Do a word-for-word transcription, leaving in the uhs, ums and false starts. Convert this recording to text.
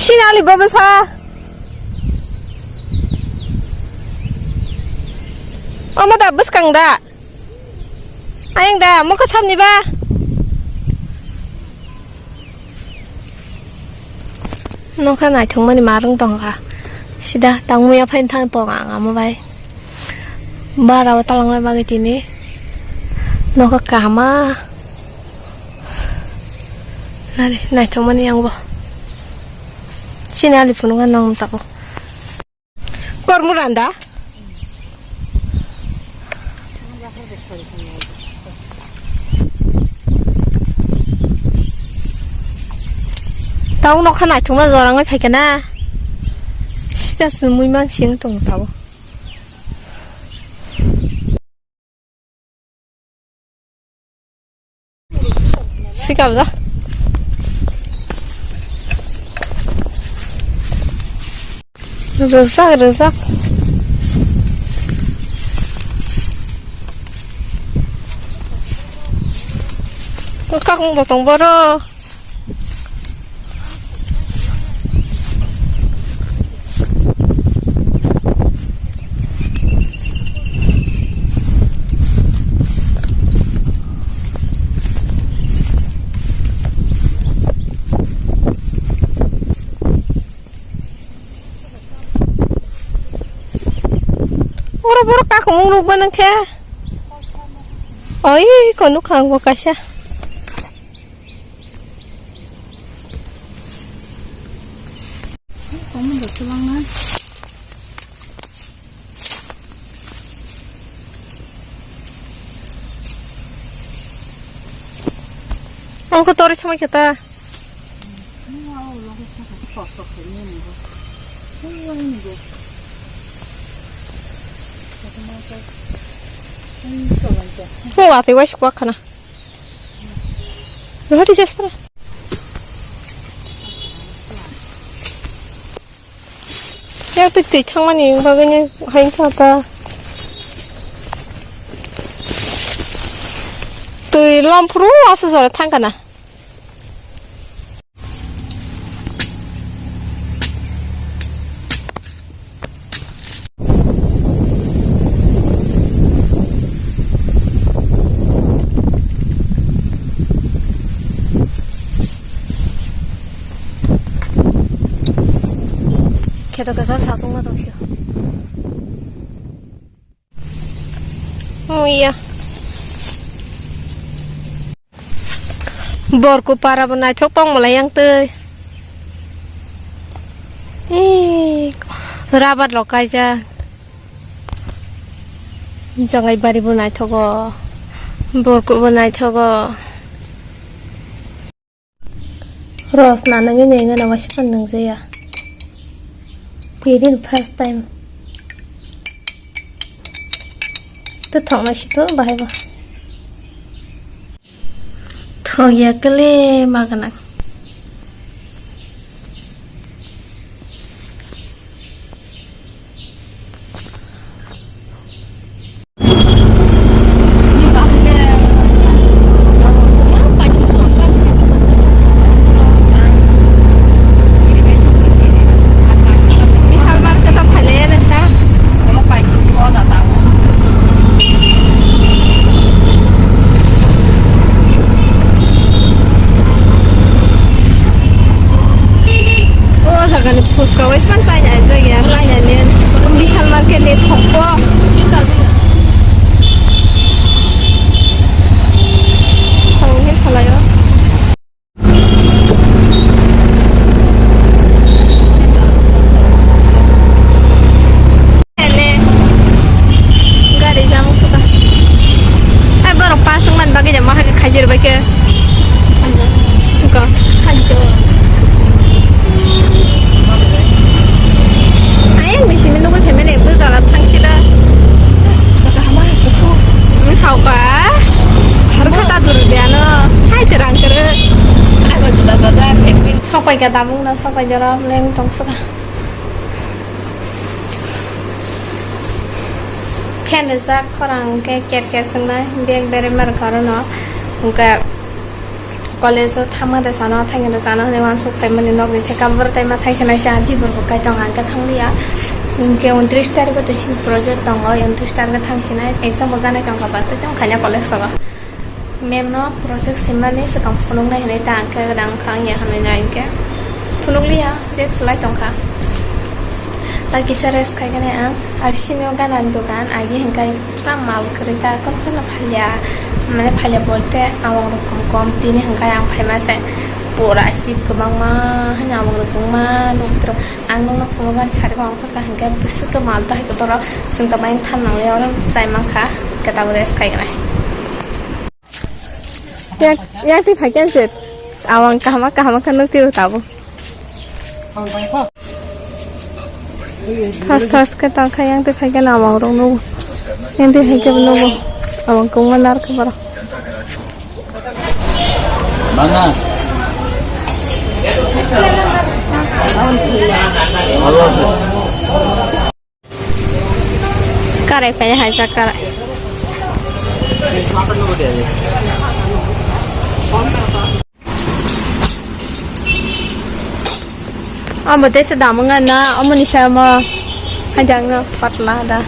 Chini ali bo bwsa. Omo da bwskang da. Ayang da mokha samni ba. Nokha naithokmani marwng tongkha. Sida tangwi aphai thang tong ang amo bai. Bara o talangnai bagwi tini. Nokha kahama. Nari naithokmani yang bo. Chini ali phunukha nang tabuk. Kormo randa. Tau nokha naithokma jorangwi phaikha na. Sida sumui mang sing tong tau. Sikap da. Rwjak, rwjak. Kakung bo tong boro. Oro borok kakhomung nukba nang khe. Oi, ko nukha ang bo kaisa. Ang ko tori samai khe ta. Ko watwi waisuk wakhana. Rohori jas para. Yang twi twi thangmani bagwino hai wngkha ta. Twi lom phuru aswk jora thangkha na. Kheto kheto sasongma tongsi. Oh iya. Borku para bo naithok tong malai yang twi. Ee, rabar rok kaijak. Jangai bari bo naithogo. Borku bo naithogo. Rosna nangwi nengana waisa nungjaya. Twirin first time. Twthoknai situ bahai bo. Thok ya kele ma gwnang. Bishal market o phailaiya nokha. O jagani phuska waisman chaina jagya, chaina len. Bishal market ni thokbo. Thok hin salayo. Ele. Gari jam khuda. Ai borok pass wngmani bagwi jamo hai khe khaijir bai khe. Ko. Ai ang ni simi nugwi phaimani bwsala thangsi da. Wng sauka. Harkha ta duru de ano. Hai se rang kwrwi. Sopai ka damung na sopai doro leng tong suka. Fan rijak khorang hwnkhe ker ker swngnai bag beremar karono hwnkhe College o thangma de sano, thangya de sano hinwi uansuk phaimani nokni theka borok tai ma thaisa naisa anti borok kai tong ang khe thangliya. Hinkhe untris tarikh o twi project tongo, untris tarikh o thangsinai exam bo ganai tongkha ba tei tong khaina college o. Ma'am no project simani swkang phunuknai hinwi ta ang khe gwdang wngkha wngya hinwi nai hinkhe phunukliya, date swlai tongkha. Ta kisa rest khaikhe ang, ar sini o ganani dogan agi hinkhai pura mal kwrwi ta, kon kono phalya, mane phalya bolte awang rok kom kom, tini hinkhai ang phaima se pura sip kwbangma hwnwi awang rok kwbangma nukjak. Ang nokno phunukgani sari o ang kha hinkhe bwswk khe mal ta hai khe borok chwng ta bai than nangya oro chai mankha, khe tabuk rest khaikhe nai. Yak, yak twi phaikhe se awang kahama kahama khe nuk twi tabuk. Thas thas khe tang kha yang twi phaikhe na awang rok nugo. Yang twi phaikhe nugo. Awang kwbangma nar khe borok. Mama. ভালো আছে। Karai phai hai jak karai. Amo tei se damung na, amo ni samo hajang no patla da.